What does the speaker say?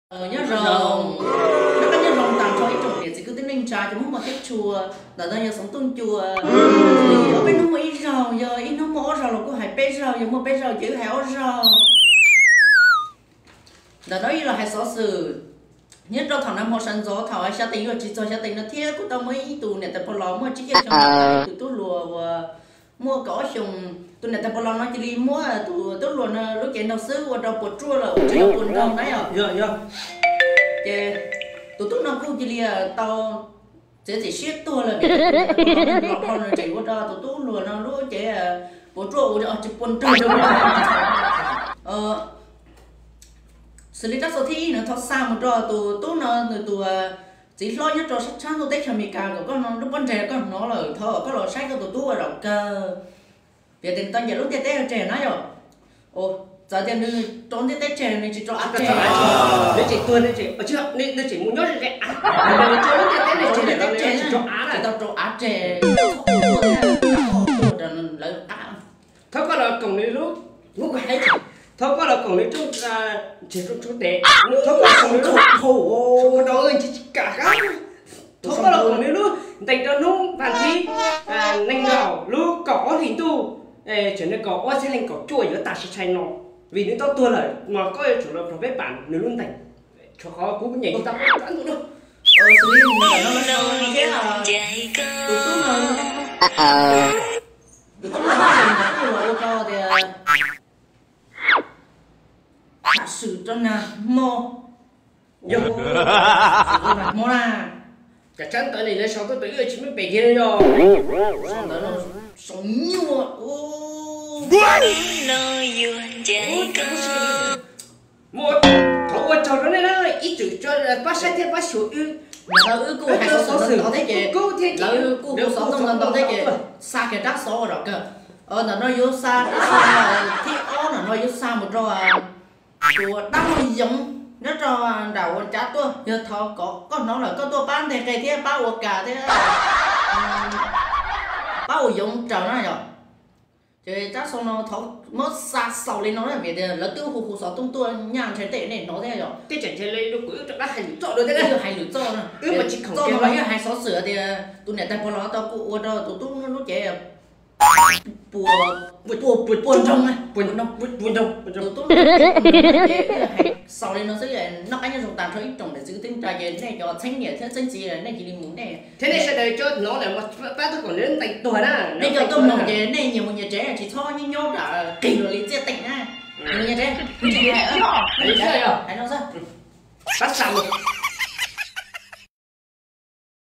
Nyob zoo, nyob zoo tas nrho ib tsoom niam txiv kwv tij neej tsa cov Hmoob mos thiab tshua, ntawm no yog Xeev Tooj Cua. Peb hnub muaj ib zaug, yog ib hnub muaj ob zaug los kuj hais peb zaug, yog muaj peb zaug ces wb hais ob zaug. Ntawm no ib los hais xov xwm nyob rau thaum nag hmo sawv ntxov thaum xya teev yuav tsis txog xya teev no thiab kuj tau muaj ib tus niam tais pog los muaj tsib caug xyoo tus tub hluas uas muaj kaum ob xyoos. Tus niam tais pog los no cia li muab tus tub hluas no lub cev nraug xwb ua rau puas tsuaj lawm tsis tau puas nraug na yom. Ces tus tub no kuj cia li tau txiav txim siab tuag lawm, los dhau nws tseem ua rau tus tub hluas no lub cev puas tsuaj ua tsis puas nraug. Xws li rab xov thib ib no thov xa mus rau tus tub no nws tus txiv hlob nyob rau sab tshab ntuj teb chaws Amelikas kom koj no lub pob ntseg koj hnov lawm thov koj los saib koj tus tub ua zaum kawg. Vim tias nws tau ncaim lub ntiaj teb tseg na yom. Txawm tias nws rau ntiaj teb tseg nws tsis rau av tseg, nws tseem tuag, nws tseem mus nyob ze av, nws rau lub ntiaj teb tseg, nws tsis rau av, tsis tau rau av tseg, lawv qab. Thov koj los koom nws lub, thov koj los koom nws rooj, ntseg rooj tshoob tes, thov koj los koom nws lub, thov koj los koom nws lub ntees rau hnub vas thib nees nkaum lub kaum ob hlis ntuj, tseem nees nkaum ob txhiab leej kaum cuaj yuav tag sim tshais no, vim nws tau tuag lawm mas koj yuav tsum los rau peb pam nws lub ntees. Tshuav qhov kuv nyeem tsis tau qab ntuj no. Tus tub no, tus tub no kuj los ua rau tias tham swm rau nag hmo. Yog nag hmo na, cov tsab ntawv ne lawv sau tuaj tau ib tsis muaj pem kiag yog. Sau ntawv no sau nyuaj. Muaj qhov ua tsaug rau nej na, ib txwm tso pab saib thiab pab xyuas wb. Ntawm no wb kuj hais xov xwm ntau thiab ces lawv kuj hu xov tooj ntau ntau thiab ces xa kiag rab xov ua zaum kawg. Ntawm no yuav xa rab xov thib ob, ntawm no yuav xa mus rau tus dab laug Yoov nyob rau nram ua cav tuaj, yog thov kom koj hnov lawm koj tuaj pab nteg qe thiab pab ua kas thiab pab ua Yoov raws na yom. Ces rab xov no thov muab xa xaus li no vim tias lawv twb hu hu xov tooj tuaj nyaj ntshe tej nej hnov thiab yom. Tej tseem ntshe li kuv wb rov qab hais lwm txoj dua thiab, hais lwm txoj na. Txoj no mas yeej hais xov xwm tias tus niam tais pog los tau kuj ua rau tus tub lub cev puas, puas nroog, puas nroog, tus tub lub cev puas nroog. Ces wb hais xaus li no xwb, noj qab nyob zoo tas nrho ib tsoom niam txiv kwv tij neej tsa ces nej cov txheeb niam thiab txheeb txiv nej cia li mus nej thiab nej sawv daws cov hnov lawm mas pab tuaj koom nws ntees tuag na. Nej cov tuaj mloog ces nej nyias mus nyias tsev tsis txhob nyob nyob nram qig luag li txiaj teem na. Nyias mus nyias tsev, hais no xwb. Pab xa mus.